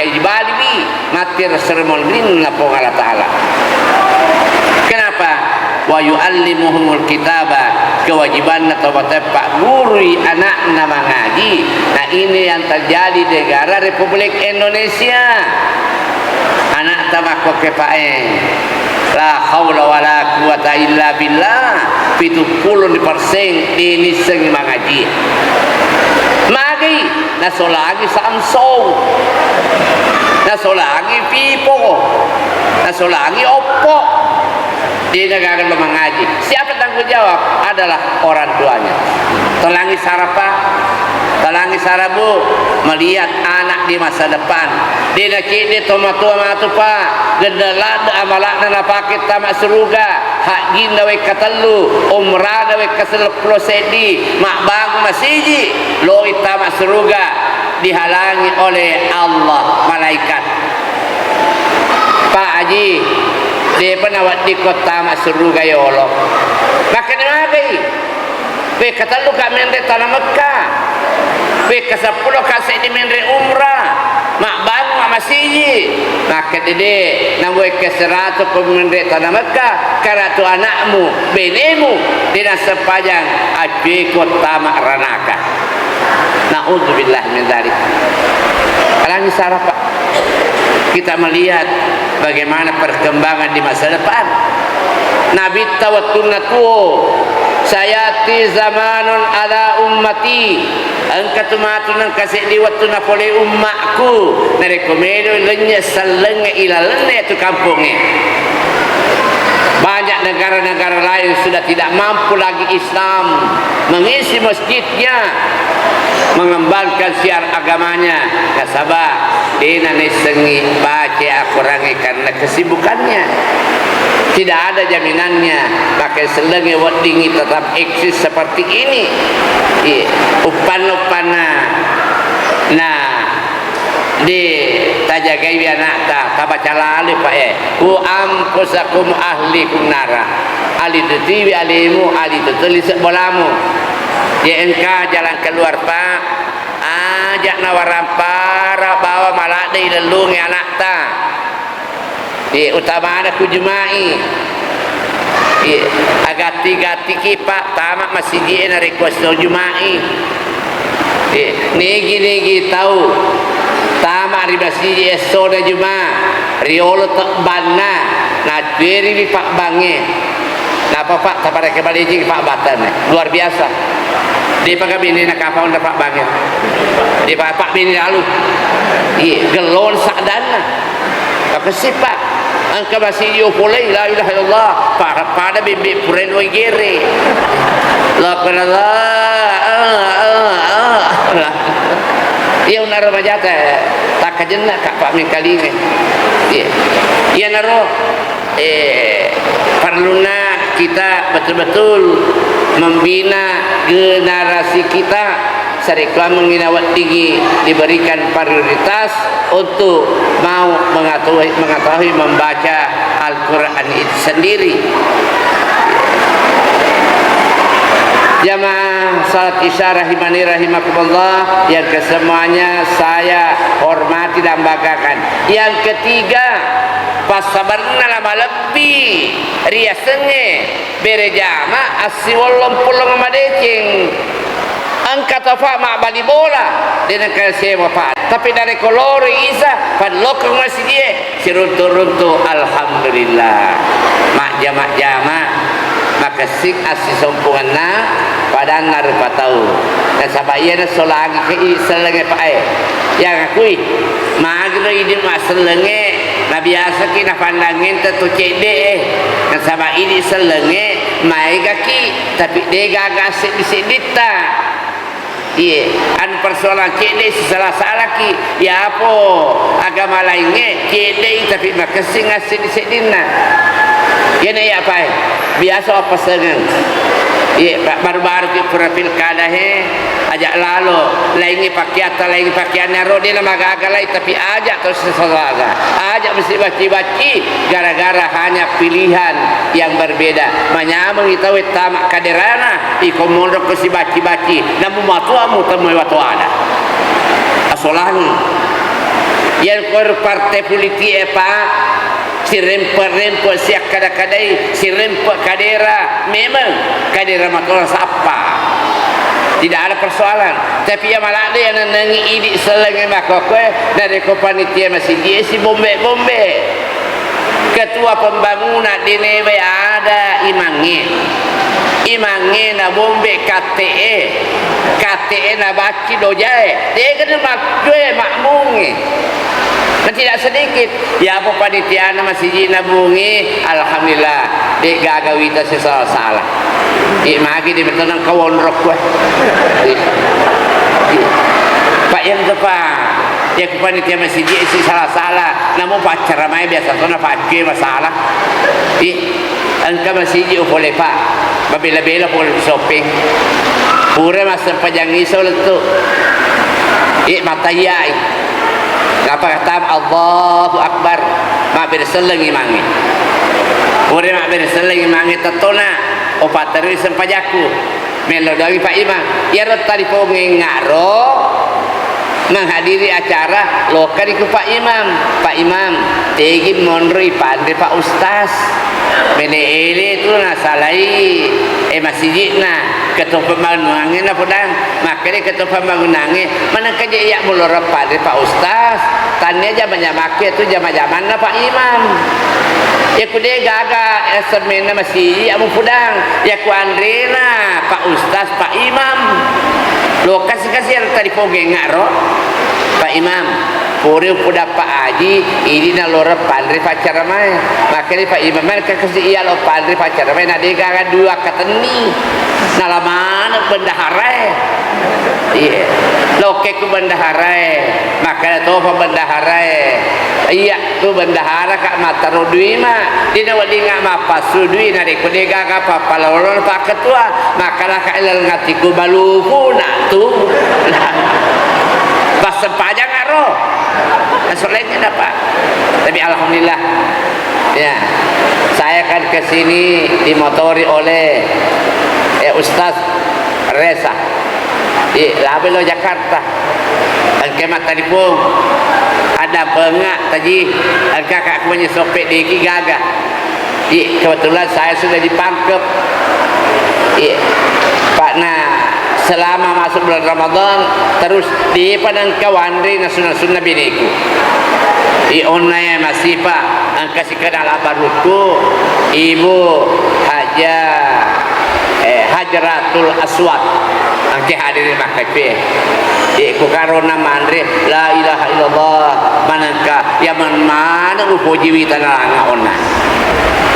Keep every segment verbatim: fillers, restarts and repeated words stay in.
Ibaliwi matti ro sermonrinna Puang Allah Ta'ala. Kenapa? Wa yu'allimuhumul kitaba, kewajibanna tau matoa paggurui anakna mangaji. Nah, ini yang terjadi di negara Republik Indonesia. Anakta makkokke pae. La haula wala quwata illa billah, pitu puluh perseng de nissengi mangaji. Magi nasolangi Samsung, nasolangi Vivo, nasolangi Oppo. De nagaga lo mangaji. Siapa tanggung jawab? Adalah orang tuanya. Talangi sara, Pak. Talangi sara, Bu. Melihat anak di masa depan. De nacedde tomatoa matu, Pak. Gende ladde amalakna napake tama suruga. Hajjinna wekka tellu, umrahna wekka selleng pulo seddi, mabbangung masiji, loi tama suruga, dihalangi oleh Allah, malaikat. Pak Haji, depa naweddikko tama suruga yolo. Makkeda magai? Wekka tellu ka menre tana Mekka. Wekka seppulo ka seddi menre umrah. Mabbangung masiji. Makkeda de, namo wekka seratu ko menre tana Mekka, karatu anakmu, benemu, de nassempajang, accueko tama ranaka. Naudzubillah min dzalik. Alangi sara, Pak. Kita melihat bagaimana perkembangan di masa depan. Nabitta wettunna tuo, "Sayati zamanun ala ummati," engka tu matu nengka seddi wettu napole ummakku, narekko melo lennye sellengnge ilalenna tu kampongnge. Banyak negara-negara lain sudah tidak mampu lagi Islam mengisi masjidnya, mengembangkan syiar agamanya, nasaba dena naissengi baca Al-Qurannya karena kesibukannya. Tidak ada jaminannya, maka sellengnge weddingngi tetap eksis seperti ini. Iya, uppanna-uppanna. Nah, de tajagaiwi anakta, tabaca laloi, Pak, eh. "Ku anfusakum ahlikum nara." Alitutiwi alemu, alitutui lise bolamu. Ye engka jalan keluar, Pak. Aja nawarampara bawa maladde ilellungi anakta. Ye, utamana ku Jumai. Ye, agatti-gattiki, Pak, tama masiji e narekko esso Jumai. Ye, nigi-nigi tau tama ri masiji essona Juma, riolo tebbanna, nacueriwi pabbangnge. Napa, Pak, taparekeng malejing pabbatanna. Luar biasa. Depa kabene nakapa onda pabbangnge. Depa pabbene lalu. Ye, gellona saddanna. Makessing, Pak. Engka masiji upolei, la ilaha illallah. Pada, pada bebbe purai lo igere. La ilaha illallah. Ah, ah, ah. Iya, unaro majata, eh, takkajenna ka, Pak, mengkalingai. Iya. Iyanaro, eh, perluna kita betul-betul membina generasi kita. Sarekkuammengngi naweddingngi diberikan prioritas untuk mau mengetahui, mengetahui membaca Al-Quran itu sendiri. Jamaah salat Isya rahimani rahimakumullah yang kesemuanya saya hormati dan banggakan. Yang ketiga, passabarenna la malebbi riasengnge bere jama assiwollong pullong madeceng. Engka tofa mabbali bola, de nengka sewa, Pak. Tapi narekko loroi Isa, pallokeng masijie, siruntu-runtu, alhamdulillah. Majjama-jama, makessing assisompungenna, padanna rupa tau. Nasaba iyana solangi ke i sellengnge, Pak, e. Yang akui, magiro idi massellengnge, nabiasaki napandangnge tentu cedde e. Nasaba idi sellengnge, maegaki, tapi de gaga seddi-sedditta. Iye, anu persoalan cedde sisala-salaki, yapo agama laingnge cedde i tapi makessing asseddi-seddinna. Iyana iya pae, biasa wappasengeng. Iye, ba-, baru-baru ki pura pilkada he, aja lalo, laingnge pakeatta, laingnge pakeanna ro, de namagaga lai, tapi aja to sisala-sala. Aja mesti bacci-bacci, gara-gara hanya pilihan yang berbeda. Manyamengi tau e tama kaderana, iko monro ko sibacci-bacci, namu matoa mutemmui watoana. Asolangi. Iya koro partai politik e, Pak, sirempe-rempe, siakkada-kadai, sirempe kadera, memang kadera matola sappa. Tidak ada persoalan. Tapi iya maladde iya nanangi idi selleng e makkokkoe, narekko panitia masiji e si bombe-bombe. Ketua pembangunan denewe ada imangnge. Imangnge na bombe katte e. Katte e na bacci doja e. Dega na makkue makmungnge. Na tidak sedikit. Iya apa panitiana masiji na bungi, alhamdulillah, de gaga wita sisala-sala. Di magi di betonang kawonrok kue. Di, di. Pak, yang tepa, ya ku panitia masiji si sala-sala. Namu paccara mai biasa to na paccue masalah. Di, engka masiji upole, Pak. Mabela-bela pole shopping. Pura massempajang iso lettu. I, mataiyai. Nappa kata Allahu Akbar, mabbere selleng imangnge. Pura mabbere selleng imangnge tettona, upatterui sempajakku. Mello doangi Pak Imam. Iyaro talipongengnga ro menghadiri acara, lokani ku Pak Imam. Pak Imam, tegi monro ipanre Pak Ustaz. Mele ele tu nasalai, eh, masijikna, ketua pembangunangnge napodang. Makkeda ketua pembangunangnge, manengka je iya muloreng panre Pak Ustaz, tannia jama-jamakku iya tu jama-jamanna Pak Imam. Iya ku de gaga, eh, semmenna masiji iya mupudang, iya ku anrena Pak Ustaz, Pak Imam. Lo kasi-kasi ero talipongengnga ro, Pak Imam. Pura upodang Pak Aji, idi naloreng panre paccaramae. Makkeda Pak Imam, "Maka kasi iya lo panre paccaramae, na de gaga dua katenni." Nala maneng bendaharae. Iya. Lokke ku bendaharae. Makkeda topa bendaharae, "Iya, tu bendahara ka mattaro dui ma. Dina weddingnga mappassu dui, narekko de gaga pappalolona pakketua." Makkedaka ilaleng atiku, "Balupuna tu." Passempajang aro. Nasolengngi napa. Tapi alhamdulillah. Ya. Saya kan ke sini dimotori oleh, eh, Ustaz Reza. Di, labe lo Jakarta. Engka mattalipong. Ada penga taji. Engka ka kumenye soppe deki gaga. Iya, kebetulan saya sudah ditangkap. Iya, Pak, nah, selama masuk bulan Ramadan, terus di padang kawanri nasunna-sunna bineku. Iya, onna ya masih, Pak, engka sikenal abarukku, Ibu Haja, eh, Hajratul Aswad. Engke hadiri makkacue. Iya, ku karona manre, la ilaha illallah, manengka Iya man-, maneng upoji wita nalanga onna.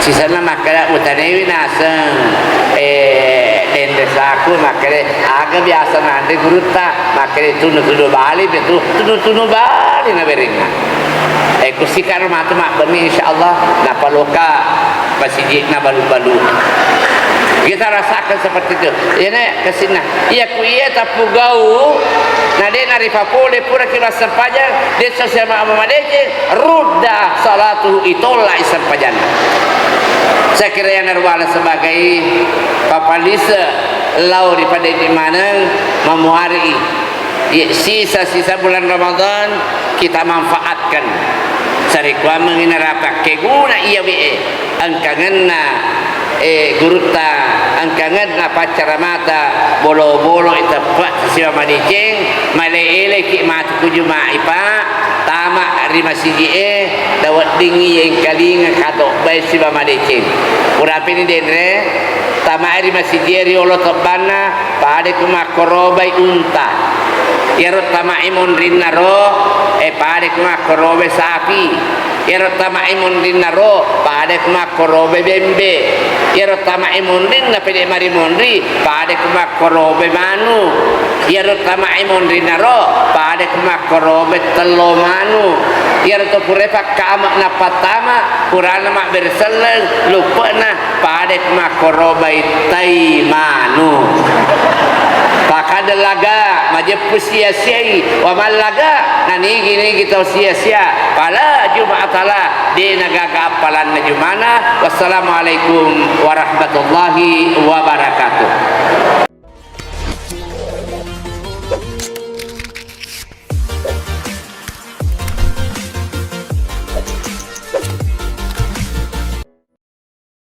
Sisenna makkeda, "Utanewi naseng, eh, denresaku," makkeda, "Aga biasa nanre gurutta?" Makkeda, "Tunu-tunu bali betu, tunu-tunu bali naberengnga." Eh, kusika ro matu mabbenni, insyaallah, napaloka masijikna balu-balu. Kita rasakan seperti itu. Ini kesinna. Iya ku iya tappugau, na de naripapole puraki massempajang, de sosial ma-, madeceng, rudda salatuhu, itollai sempajanna. Saya kira yang narwala sebagai papalise lao ri padeni maneng mamuari. Iya, sisa-sisa bulan Ramadan kita manfaatkan. Sarekkuammengngi narapakkeguna iya we e. Engkangenna, eh, gurutta, engkangenna paccaramata, bolo-bolo i teppe siba madeceng, male-eleki matu ku Juma'i, Pak, tama ri masiji e, daweddingngi yengkalinga katobbae siba madeceng. Purapini denre, tama ri masiji e riolo tebbanna, pada ku makkorobai unta. Iyaro tama'i monrinna ro, eh, pada ku makkorobai sapi. Iyaro tama'i monrinna ro, pada ku makkorobe bembe. Iyaro tama'i monrinna pede mari monri, pada ku makkorobe manu. Iyaro tama'i monrinna ro, pada ku makkorobe tello manu. Iyaro to pura pakkama nappattama, purana mabbere selleng, luppe'na, pada ku makkorobai tai manu. Pakada laga, majeppu sia-siai, wa mallaga, nanigi-nigi tau sia-sia, pala Juma'atala, de nagaga appalanna Jumana. Wassalamualaikum warahmatullahi wabarakatuh.